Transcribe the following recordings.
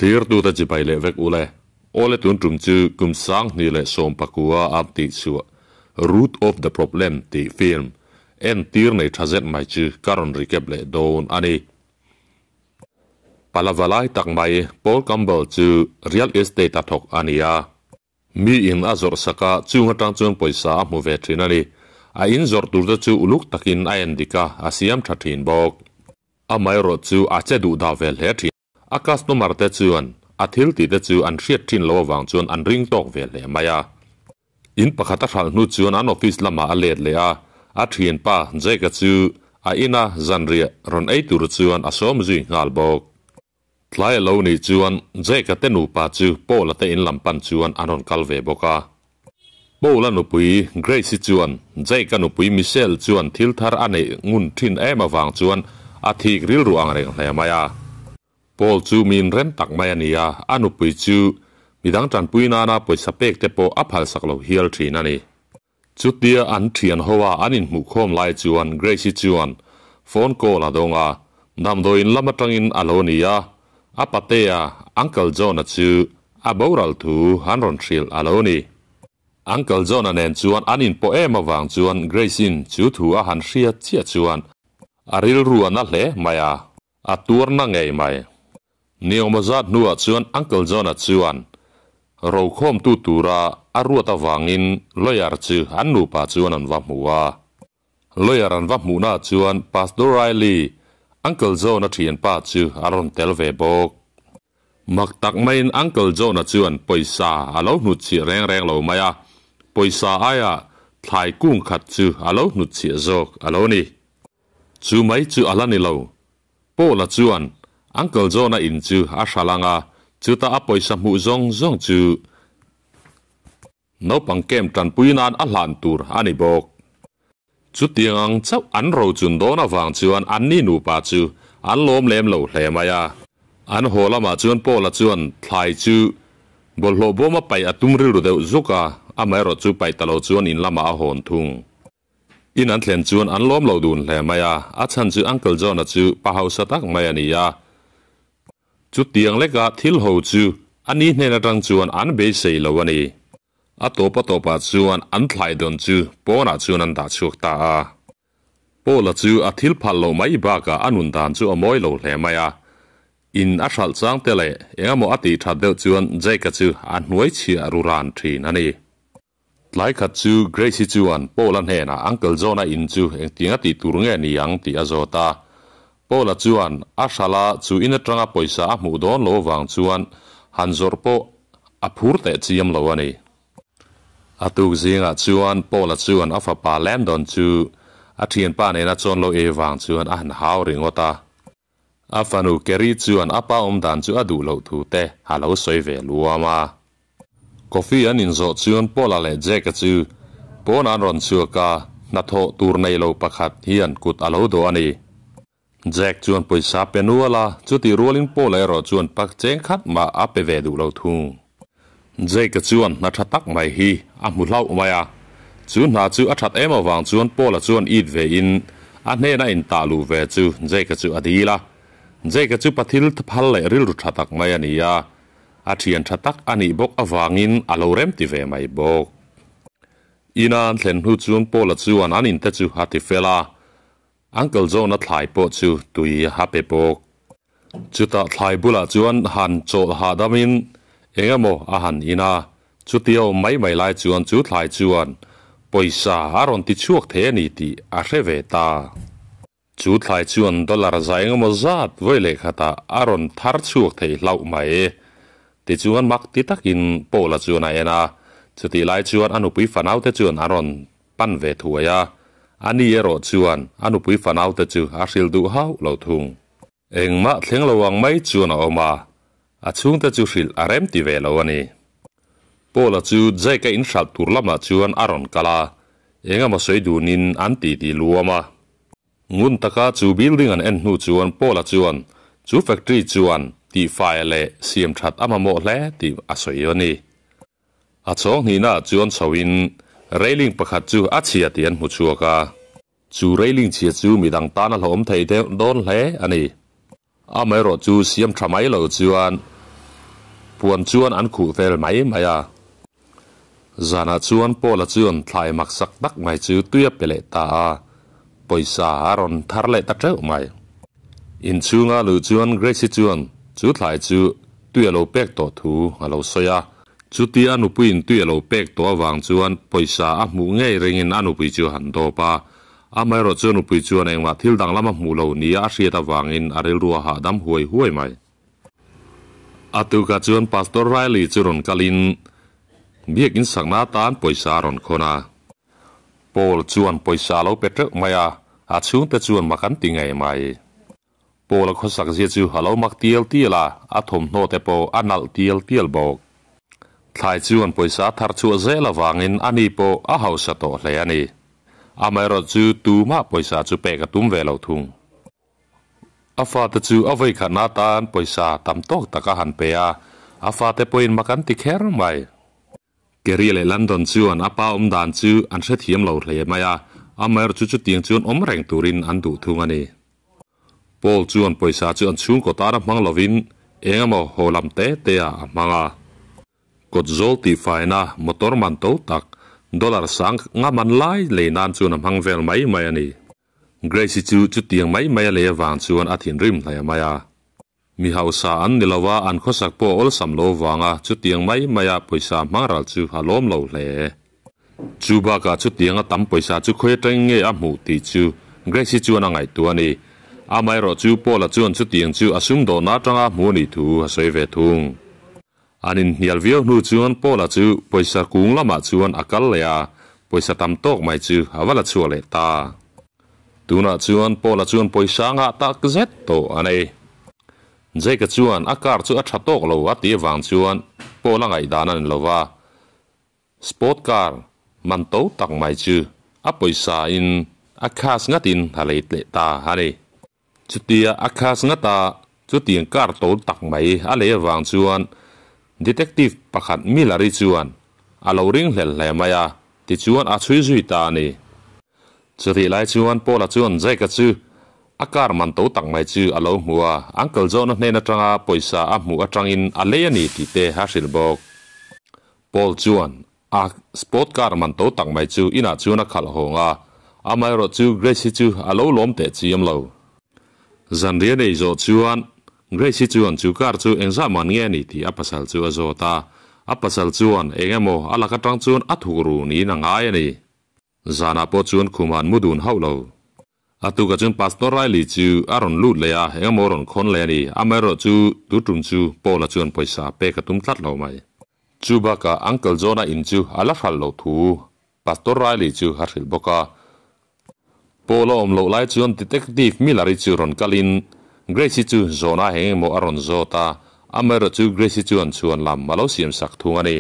Thlirtute chibai leh vek ule. Awle tun tum chu kum 2019 a tih chhuah Root of the Problem tih film entir nei tha zet mai chu ka rawn recap leh dawn a ni. Palavalai tak mai Paul Campbell chu real estate a thawk a ni a. Mi in a zawrh sak a, chung atang chuan pawisa a hmu ve thin a ni. A in zawrh tur te chu uluk takin a en dik a, a siam tha thin bawk. Amaherawh chu a che duh dah ve hle thin. A customer te chuan a thil tih te chu an hriat thin lo avang chuan an ring tawk ve hle mai a. In pakhat a hralh hnu chuan an office lamah a let leh a, a thianpa Jake-a chu a ina zanriah rawn ei tur chuan a sawm zui nghal bawk. Tlai a lo nih chuan Jake-a te nupa chu Paul-a te in lam pan chuan an rawn kal ve bawk a. Paul-a nupui Grace-i chuan Jake-a nupui Michelle chuan thil thar a neih ngun thin em avang chuan a thik rilru ang reng hle mai a. Paul chu mi inrem tak mai a ni a, a nupui chu midang tanpui nana pawisa pek te pawh a phalsak lo hial thin a ni. Chutia an thian ho a an inhmuhkhawm lai chuan Grace-i chuan phone call a dawng a, damdawiin lam atangin a lo ni a, a patea Uncle John-a chu a boral thu an rawn hrilh a lo ni. Uncle John-a nen chuan an inpawh em avang chuan Grace-in chu thu a han hriat chiah chuan a rilru a na hle mai a, a tuarna ngei mai. Niawma zat hnuah chuan Uncle John-a chuan rokhawmtu tura a ruat avangin lawyer chu an nupa chuan an va hmu a. Lawyer an va hmuhnaah chuan Pastor Riley, Uncle John-a thianpa chu a rawn tel ve bawk. Mak tak maiin Uncle John-a chuan pawisa a lo hnutchhiah reng reng lo mai a, pawisa aiah thlai kung khat chu a lo hnutchhiah zawk a lo ni. Chu mai chu a la ni lo. Paula chuan Uncle John-a in chu a hral ang a, chuta a pawisa hmuh zawng zawng chu naupang camp tanpui nan a hlan tur a ni bawk. Chutiang ang chauh an rochun dawn avang chuan anni nupa chu an lawm lem lo hle mai a. An haw lamah chuan Paula chuan thlai chu bawlhhlawh bawma paih a tum rilru deuh zuk a, amaherawh chu paih ta lo chuan in lamah a hawn thung. In an thlen chuan an lawm lo dun hle mai a, a chhan chu Uncle John-a chu pa hausa tak mai a ni a. Chutiang leka thil ho chu a ni hnen atang chuan an beisei lo a ni. A tawp a tawpah chuan an thlai dawn chu pawnah chuan an dah chhuak ta a. Paul-a chu a thil phal loh mai bakah a nun dan chu a mawi lo hle mai a. In a hralh chang te leh engemaw a tih that deuh chuan Jake-a chu a hnuai chhiah ru ran thin a ni. Tlai khat chu Grace-i chuan Paul-a hnenah Uncle John-a in chu engtiang a tih tur nge ni ang tih a zawt a. Paul-a chuan a hralh a, chu in atanga pawisa a hmuh dawn lo avang chuan han zawrh pawh a phur teh chiam lo a ni. A tuk zingah chuan Paul-a chuan a fapa Landon chu a thianpa nena chawn lo ei vang chuan a han hau ringawt a. A fanu Kerry chuan a pa awm dan chu a duh loh thu te a lo sawi ve luam a. Coffee an inzawh chuan Paula leh Jack-a chu pawn an rawn chhuak a, hnathawh tur nei lo pakhat hian kut a lo dawh a ni. Jack chuan pawisa pe nual a, chutih rualin Paula erawh chuan pak cheng khat mah a pe ve duh lo thung. Jake-a chuan hna tha tak mai hi a hmu hlauh mai a. Chu hna chu a that em avang chuan Paul-a chuan it ve in a hnena intah luh ve chu Jake-a chu a dil a. Jake-a chu pathil phal leh rilru tha tak mai a ni a, a thian tha tak a nih bawk avangin a lo rem ti ve mai bawk. Ina an thlen hnu chuan Paul-a chuan an inte chu a ti fel a, Uncle John-a thlai pawh chu tui a pe bawk. Chutah thlai bulah chuan han chawlh hahdamin eng emaw a han in a, chutia awm mai mai lai chuan chu thlai chuan pawisa a rawn ti chhuak thei a ni tih a hre ve ta. Chu thlai chuan dollar za eng emaw zat vawi leh khatah a rawn thar chhuak thei hlauh mai. Tichuan mak ti takin Paula chuan a en a, chutih lai chuan a nupui fanaute chuan a rawn pan ve thuai a, ani erawh chuan a nupui fanaute chu a hrilh duh hauh lo thung. Engmah thleng lo ang mai chuan a awm a, a chhungte chu hrilh a rem ti ve lo a ni. Paula chu Jake-a inhralh tur lamah chuan a rawn kal a, engemaw sawi dunin an titi luam a. Ngun taka chu building an en hnu chuan Paula chuan chu factory chuan tihfai leh siam that a mamawh hle tih a sawi a ni. A chhawng hnihnaah chuan chhoin railing pakhat chu a chhia tih an hmu chhuak a. Chu railing chhia chu midang tan a hlawhawm thei deuh dawn hle a ni. Amaherawh chu siam tha mai lo chuan Puan chuan an khuh vel mai mai a. Zanah chuan Paula chuan thlai maksak tak mai chu tui a pe leh ta a, pawisa a rawn thar leh ta teuh mai. Inchhunga luh chuan Grace-i chuan chu thlai chu tui a lo pek tawh thu a lo sawi a. Chutia a nupuiin tui a lo pek tawh avang chuan pawisa a hmuh ngei ringin a nupui chu a han dawp a. Amaherawh chu a nupui chuan engmah thil danglam a hmuh lo nia a hriat avangin a rilru a hahdam huai huai mai. A tukah chuan Pastor Riley chu rawn kalin biakin sakna atan pawisa a rawn khawn a. Paul chuan pawisa a lo pe teuh mai a, a chhungte chuan mak an ti ngei mai. Paul a khawsak zia chu a lo mak tial tial a, a thawmhnaw te pawh a nalh tial tial bawk. Thlai chuan pawisa a thar chhuah zel avangin ani pawh a hausa tawh hle a ni. Amaherawhchu tumah pawisa chu pek a tum ve lo thung. A fate chu a vawikhatna atan pawisa tam tawk tak a han pe a, a fate pawhin mak an ti kher mai. Kerry leh London chuan a pa awm dan chu an hrethiam lo hle mai a, amaherawh chu chutiang chuan awm reng turin an duh thung a ni. Paul chuan pawisa chu an chhungkaw tana hmang lovin eng emaw haw lam te te ah a hmang a. Kawt zawl tihfaina motor man to tak dollar sang nga man lai lei nan chuan a hmang vel mai mai a ni. Grace-i chu chutiang mai mai a lei avang chuan a thinrim hle mai a. Mi hausa an ni lo a, an khawsak pawh awlsam lo vanga chutiang mai maia pawisa hmang ral chu a lawm lo hle. Chu bakah chutianga tam pawisa chu khawi atangin nge a hmuh tih chu Grace-i chuan a ngaihtuah a ni. Amaherawh chu Paul-a chuan chutiang chu a sumdawhna atanga hmuh a nih thu a sawi ve thung. An inhnial viau hnu chuan Paul-a chu pawisa kung lamah chuan a kal leh a, pawisa tam tawk mai chu a va la chhuak leh ta. Tunah chuan Paul-a chuan pawisa ngah tak zet tawh a nei. Jake-a chuan a car chu a tha tawk lo a tih avang chuan Paul-a ngaihdan a ni lo va, Sport car man to tak mai chu a pawisa in a cash ngatin a lei tleh ta a ni. Chutia a cash ngata chutiang car to tak mai a lei avang chuan detective pakhat Miller-i chuan a lo ring hlel hle mai a, tichuan a chhui zui ta a ni. Chutih lai chuan Paul-a chuan Jake-a chu a car man to tak mai chu a lo hmu a, Uncle John-a hnen atanga pawisa a hmuh atangin a lei a ni tih te a hrilh bawk. Paul chuan a sport car man to tak mai chu inah chuan a khalh hawng a, amaherawh chu Grace-i chu a lo lawm teh chiam lo. Zanriah nei zawh chuan Grace-i chuan chu car chu engzah man nge a ni tih a pasal chu a zawt a, a pasal chuan eng emaw a lak atang chuan a thuk ru niin a ngai a ni. Zanah pawh chuan khumah an mu dun hauh lo. A tukah chuan Pastor Riley chu a rawn lut leh a, engemaw a rawn khawn leh a ni. Amaherawh chu tu tum chu Paul-a chuan pawisa pek a tum tlat lo mai. Chu bakah Uncle John-a in chu a la hralh loh thu Pastor Riley chu a hrilh bawk a. Paul-a awm loh lai chuan Detective Miller-i chu rawn kalin Grace-i chu zawhna eng engemaw a rawn zawt a, amaherawh chu Grace-i chuan chhuan lam a lo siamsak thung a ni.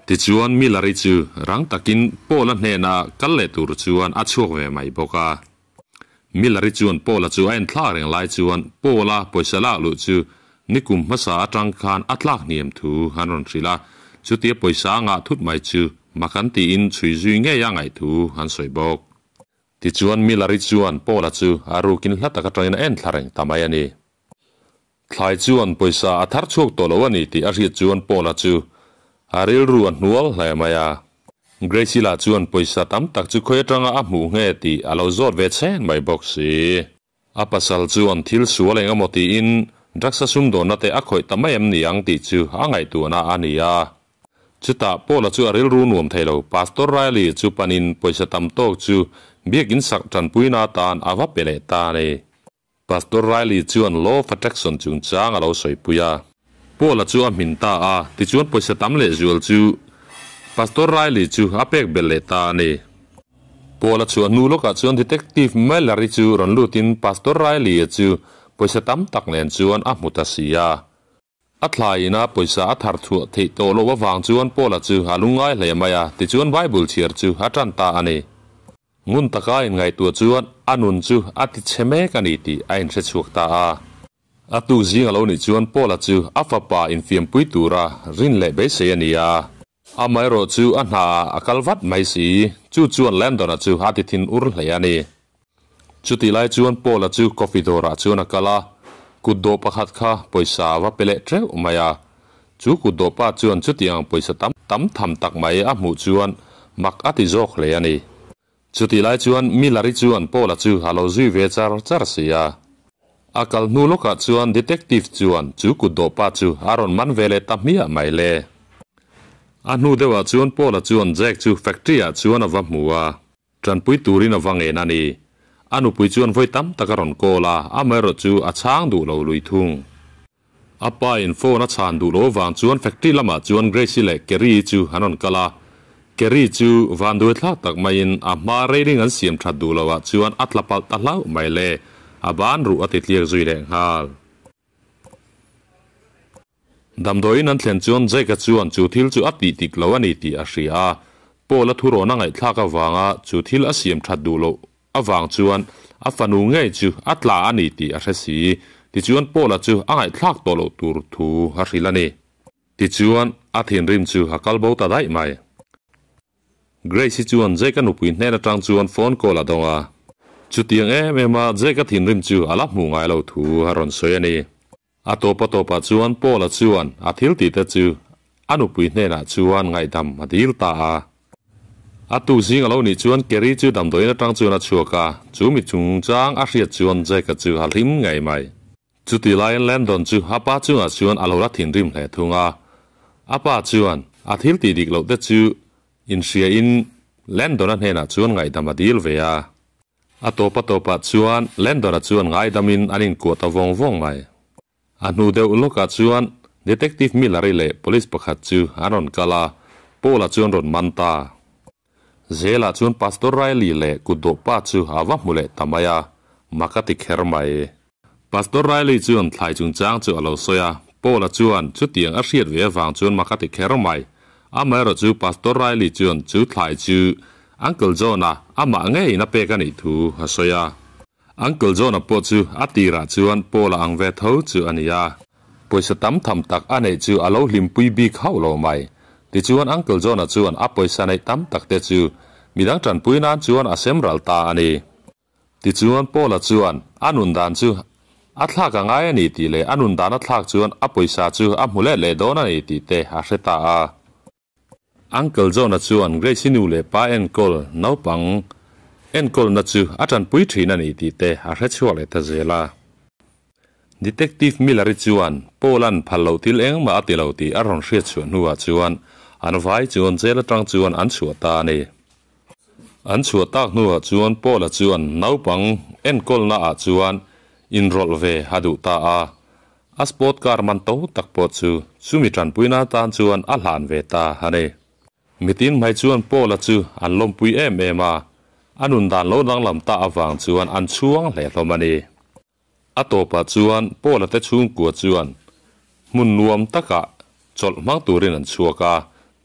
Tichuan Miller-i chu rang takin Paul-a hnena kal leh tur chuan a chhuak ve mai bawk a. Miller-i chuan Paul-a chu a en thlak reng lai chuan Paul-a pawisa lak luh chu nikum hmasa atang khan a tlak hniam thu an rawn hrilh a, chutia pawisa a ngah thut mai chu mak an tiin chhui zui ngei a ngaih thu an sawi bawk. Tichuan Miller-i chuan Paul-a chu a rukin hla tak atangin a en thla reng ta mai a ni. Thlai chuan pawisa a thar chhuak tawh lo a ni tih a hriat chuan Paula chu a rilru a hnual hle mai a. Gracie lah chuan pawisa tam tak chu khawi atanga a hmuh nge tih a lo zawt ve chhen mai bawk si. A pasal chuan thil sual eng emaw tiin drugs a sumdawnna te a khawih ta mai em ni ang tih chu a ngaihtuahna a ni a. Chutah Paula chu a rilru nuam thei lo, Pastor Riley chu panin pawisa tam tawk chu biakin sak tanpuina atan a va pe leh ta a ni. Pastor Riley chuan Law of Attraction chungchang a lo sawipui a. Paul-a chu a hmin ta a, tichuan pawisa tam leh zual chu Pastor Riley chu a pek belh leh ta a ni. Paul-a chhuah hnu lawkah chuan Detective Mallory chu rawn lutin Pastor Riley-a chu pawisa tam tak nen chuan a hmu ta si a. A thlai ina pawisa a thar chhuah theih tawh loh avang chuan Paula chu a lungngai hle mai a, tichuan Bible chhiar chu a tan ta a ni. Ngun taka a inngaihtuah chuan a nun chu a ti chhe mek a ni tih a inhre chhuak ta a. A tuk zing a lo nih chuan Paula chu a fapa infiampui tura rin leh beisei a ni a. Amaherawh chu a hna ah a kal vat mai si, chu chuan Landon-a chu a ti thin ur hle a ni. Chutih lai chuan Paul-a chu coffee dawrah chuan a kal a, kutdawh pakhat kha pawisa a va pe leh teuh mai a. Chu kutdawh pa chuan chutiang pawisa tam tam tham tak mai a hmuh chuan mak a ti zawk hle a ni. Chutih lai chuan Miller-i chuan Paul-a chu a lo zui ve char char si a. A kal hnu lawkah chuan detective chuan chu kutdawh pa chu a rawn man ve leh ta hmiah mai le. A hnu deuhah chuan Paul-a chuan Jack chu factory-ah chuan a va hmu a. Tanpui turin a va ngen a ni. A nupui chuan vawi tam tak a rawn call a, amaherawh chu a chhang duh lo lui thung. A pa in phone a chhan duh lo avang chuan factory lamah chuan Grace-i leh Kerry-i chu an rawn kal a. Kerry chu vanduai thlak tak maiin a hma railing an siam that duh loh ah chuan a tla palh ta hlauh mai le, a ban ruh a ti tliak zui leh nghal. Damdawiin an thlen chuan Jake-a chuan chu thil chu a tih tik lo a ni tih a hria a, Paul-a thurawn a ngaihthlak avanga chu thil a siam that duh loh avang chuan a fanu ngei chu a tla a ni tih a hre si. Tichuan Paul-a chu a ngaihthlak tawh loh tur thu a hrilh a ni. Tichuan a thinrim chu a kal bo ta daih mai. Grace-i chuan Jake-a nupui hnen atang chuan phone call a dawng a. Chutiang em em a Jake-a thinrim chu a la hmuh ngai lo thu a rawn sawi a ni. A tawp a tawpah chuan Paul-a chuan a thil tihte chu a nupui hnenah chuan ngaihdam a dil ta a. A tuk zing a lo nih chuan Kerry chu damdawiin atang chuan a chhuak a, chu mi chungchang a hriat chuan Jack-a chu a hlim ngei mai. Chutih laiin Landon chu a pa chungah chuan a lo la thinrim hle thung a. A pa chuan a thil tih dik loh te chu inhriain Landon-a hnenah chuan ngaihdam a dil ve a. A tawp a tawpah chuan Landon-a chuan ngaidamin an inkuah ta vawng vawng mai. A hnu deuh lawkah chuan Detective Miller-i leh Police pakhat chu an rawn kal a, Paul-a chuan rawn man ta. Zelah chuan Pastor Riley leh kutdawh pa chu a va hmu leh ta mai a, mak a ti kher mai. Pastor Riley chuan thlai chungchang chu a lo sawi a, Paul-a chuan chutiang a hriat ve avang chuan mak a ti kher mai. Amaherawh chu Pastor Riley chuan chu thlai chu Uncle John-a amah ngeiin a pek a nih thu a sawi a. Uncle John-a pawh chu a tirah chuan Paul-a ang ve tho chu a ni a. Pawisa tam tham tak a neih chu a lo hlimpui bik hauh lo mai. Tichuan Uncle John-a chuan a pawisa neih tam takte chu midang tanpui nan chuan a sem ral ta a ni. Tichuan Paula chuan a nun dan chu a thlak a ngai a ni tih leh a nun dan a thlak chuan a pawisa chu a hmu let leh dawn a ni tih te a hre ta a. Uncle John-a chuan Grace-i nu leh pa enkawl naupang enkawlna chu a tanpui thin a ni tih te a hre chhuak leh ta zel a. Detective Miller-i chuan Paul-a'n phal loh thil engmah a ti lo tih a rawn hriat chhuah hnuah chuan an vai chuan jail atang chuan an chhuah ta a ni. An chhuah tak hnuah chuan Paul-a chuan naupang enkawlna ah chuan inrawlh ve a duh ta a, a sport car man to tak pawh chu chumi tanpuina atan chuan a hlan ve ta a ni. Mitin hmai chuan Paul-a chu an lawmpui em em a, a nun dan lo danglam ta avang chuan an chhuang hle hlawm a ni. A tawpah chuan Paul-a te chhungkua chuan hmun nuam takah chawlh hmang turin an chhuak a,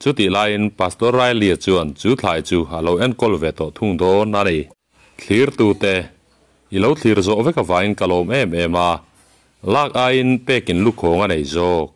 chutih laiin Pastor Riley-a chuan chu thlai chu a lo enkawl ve tawh thung dawn a ni. Thlirtute, i lo thlir zawh vek avangin ka lawm em em a, lak aiin pekin lukhawng a nei zawk.